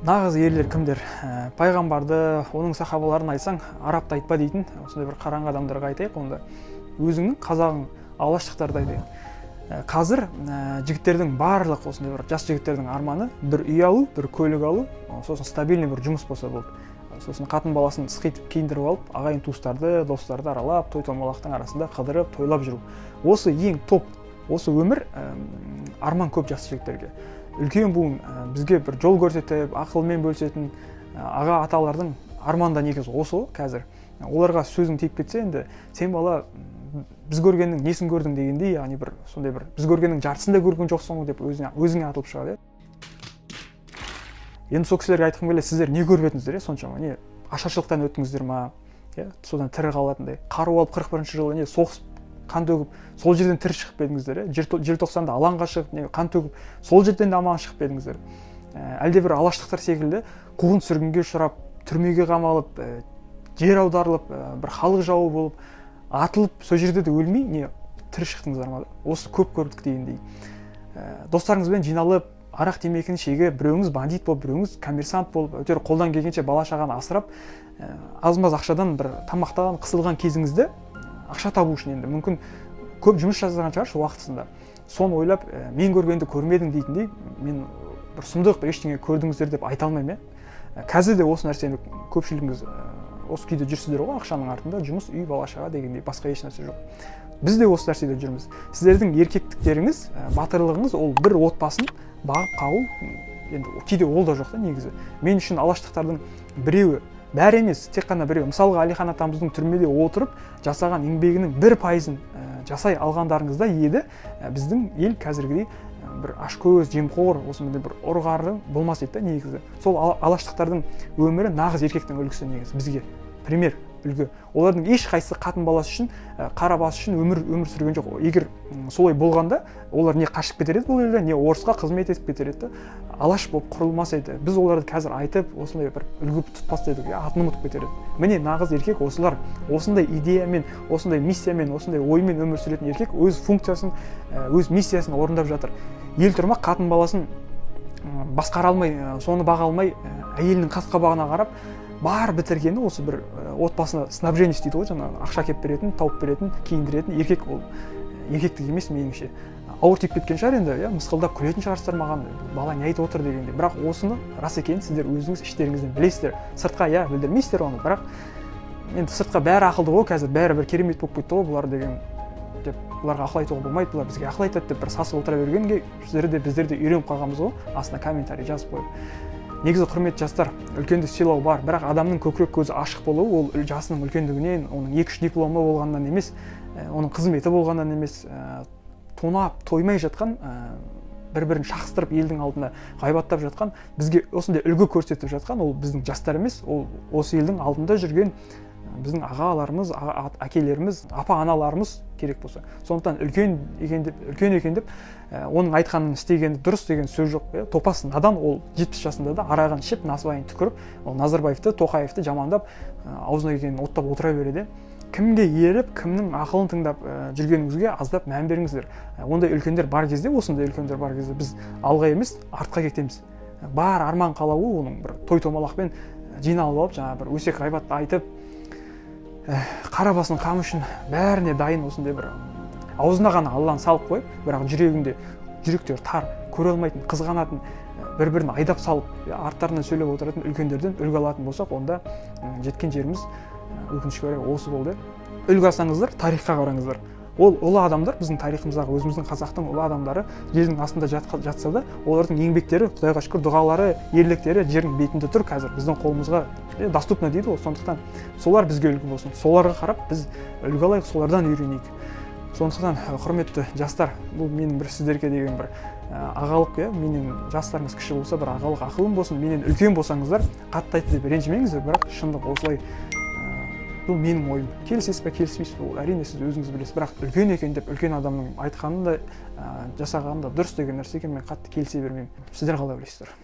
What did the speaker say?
Нағыз ерлер кімдер? Пайғамбарды, оның сахабаларын айтсаң, арабты айтпа дейтін осындай бір қараңғы адамдарға айтайық. Онда өзіңнің қазағың, алаштықтарды айтайық. Қазір жігіттердің барлық, осындай бір жас жігіттердің арманы бір үй алу, бір көлік алу, сосын стабильный бір жұмыс болса болды. Сосын қатын баласын сықитып киіндіріп алып, ағайын туыстарды, достарды аралап, той томалақтың арасында қыдырып, тойлап жүру. Осы ең топ, осы өмір арман көп жас жігіттерге. Үлкен буын, бізге бір жол көрсетіп, ақылмен бөлісетін аға аталардың арманы да негізі осы ғой. Қазір оларға сөзің тиіп кетсе, енді сен, бала, біз көргеннің несін көрдің дегендей, яғни бір сондай бір біз көргеннің жартысын да көрген жоқсың ғой деп өзіңе атылып шығады, иә. Енді сол кісілерге айтқым келеді: сіздер не көріп едіңіздер, иә, соншама? Не, ашаршылықтан өттіңіздер ма, иә, содан тірі қалатындай? Қару алып, 41-жылы не, соғыс, қан төгіп, сол жерден тірі шығып па едіңіздер, иә? Желтоқсанда алаңға шығып, не, қан төгіп, сол жерден де аман шығып па едіңіздер? Әлде бір алаштықтар секілді қуғын сүргінге ұшырап, түрмеге қамалып, жер аударылып, бір халық жауы болып атылып, сол жерде де өлмей, не, тірі шықтыңыздар ма? Осы көп көрдік дегендей. Достарыңызбен жиналып, арақ темекіні шегіп, біреуіңіз бандит болып, біреуіңіз коммерсант болып, әйтеуір қолдан келгенше бала шағаны асырап, аз маз ақшадан бір тамақтан қысылған кезіңізде ақша табу үшін енді мүмкін көп жұмыс жасаған шығарсыз уақытысында. Соны ойлап, мен көргенді көрмедің дейтіндей, мен бір сұмдық бір ештеңе көрдіңіздер деп айта алмаймын, иә. Қазір де осы нәрсені көпшілігіңіз осы күйде жүрсіздер ғой, ақшаның артында, жұмыс, үй, бала шаға дегендей, басқа еш нәрсе жоқ. Біз де осы нәрседе жүрміз. Сіздердің еркектіктеріңіз, батырлығыңыз ол бір отбасын бағып қағу, енді кейде ол да жоқ та негізі. Мен үшін алаштықтардың біреуі, бәрі емес, тек қана біреуі, мысалға, Әлихан атамыздың түрмеде отырып жасаған еңбегінің 1%-ын жасай алғандарыңызда еді, біздің ел қазіргідей бір ашкөз, жемқор, осындай бір ұрғары болмас еді да негізі. Сол алаштықтардың өмірі нағыз еркектің үлгісі негізі, бізге пример, үлгі. Олардың ешқайсысы қатын баласы үшін, қара басы үшін өмір сүрген жоқ. Егер солай болғанда, олар не қашып кетер еді бұл елден, не орысқа қызмет етіп кетер еді да, алаш болып құрылмас еді. Біз оларды қазір айтып, осындай бір үлгі тұтпас едік, иә, атын ұмытып кетер едік. Міне, нағыз еркек осылар. Осындай идеямен, осындай миссиямен, осындай оймен өмір сүретін еркек өз функциясын, өз миссиясын орындап жатыр. Ел тұрмақ қатын баласын басқара алмай, соны баға алмай, әйелінің қас қабағына қарап, бар бітіргені осы бір отбасына снабженец дейді ғой, жаңағы ақша әкеліп беретін, тауып беретін, киіндіретін еркек. Ол еркектік емес меніңше. Ауыр тиіп кеткен шығар енді, иә, мысқылдап күлетін шығарсыздар маған, бала не айтып отыр дегендей. Бірақ осыны рас екенін сіздер өзіңіз іштеріңізден білесіздер. Сыртқа, иә, білдірмейсіздер оны, бірақ енді сыртқа бәрі ақылды ғой қазір, бәрі бір керемет болып кетті ғой бұлар деген деп, бұларға ақыл айтуға болмайды, бұлар бізге ақыл айтады деп бір сасып отыра бергенге сіздер де, біздер де үйреніп қалғанбыз ғой, астына комментарий жазып қойып. Негізі, құрметті жастар, үлкенді сыйлау бар, бірақ адамның көкірек көзі ашық болуы ол жасының үлкендігінен, оның екі үш дипломы болғаннан емес, оның қызметі болғаннан емес, тонап тоймай жатқан, бір бірін шақыстырып, елдің алдында ғайбаттап жатқан, бізге осындай үлгі көрсетіп жатқан ол біздің жастар емес, ол осы елдің алдында жүрген біздің ағаларымыз, әкелеріміз, апа аналарымыз керек болса. Сондықтан үлкен екен деп оның айтқанын істегені дұрыс деген сөз жоқ, иә. Топас, надан ол 70 жасында да арағын ішіп, насыбайын түкіріп, ол Назарбаевты, Тоқаевты жамандап, аузына келгенін оттап отыра береді. Кімге еріп, кімнің ақылын тыңдап жүргеніңізге аздап мән беріңіздер. Ондай үлкендер бар кезде, осындай үлкендер бар кезде біз алға емес, артқа кетеміз. Бар арман қалауы оның бір той томалақпен жиналып алып, жаңағы бір өсек ғайбат айтып, қара басының қамы үшін бәріне дайын, осындай бір аузына ғана Алланы салып қойып, бірақ жүрегінде, жүректері тар, көре алмайтын, қызғанатын, бір бірін айдап салып, арттарынан сөйлеп отыратын үлкендерден үлгі алатын болсақ, онда жеткен жеріміз, өкінішке орай, осы болды. Үлгі алсаңыздар, тарихқа қараңыздар. Ол ұлы адамдар, біздің тарихымыздағы өзіміздің қазақтың ұлы адамдары жердің астында жатса да, олардың еңбектері, құдайға шүкір, дұғалары, ерліктері жердің бетінде тұр қазір, біздің қолымызға доступно дейді ғой. Сондықтан солар бізге үлгі болсын, соларға қарап біз үлгі алайық, солардан үйренейік. Сондықтан, құрметті жастар, бұл менің бір сіздерге деген бір ағалық, иә, менен жастарыңыз кіші болса, бір ағалық ақылым болсын. Менен үлкен болсаңыздар, қатты айтты деп ренжімеңіздер, бірақ шындық осылай. Бұл менің ойым. Келісесіз бе, келіспейсіз бе, ол әрине сіз өзіңіз білесіз. Бірақ үлкен екен деп үлкен адамның айтқанын да, жасағаны да дұрыс деген нәрсеге мен қатты келісе бермеймін. Сіздер қалай ойлайсыздар?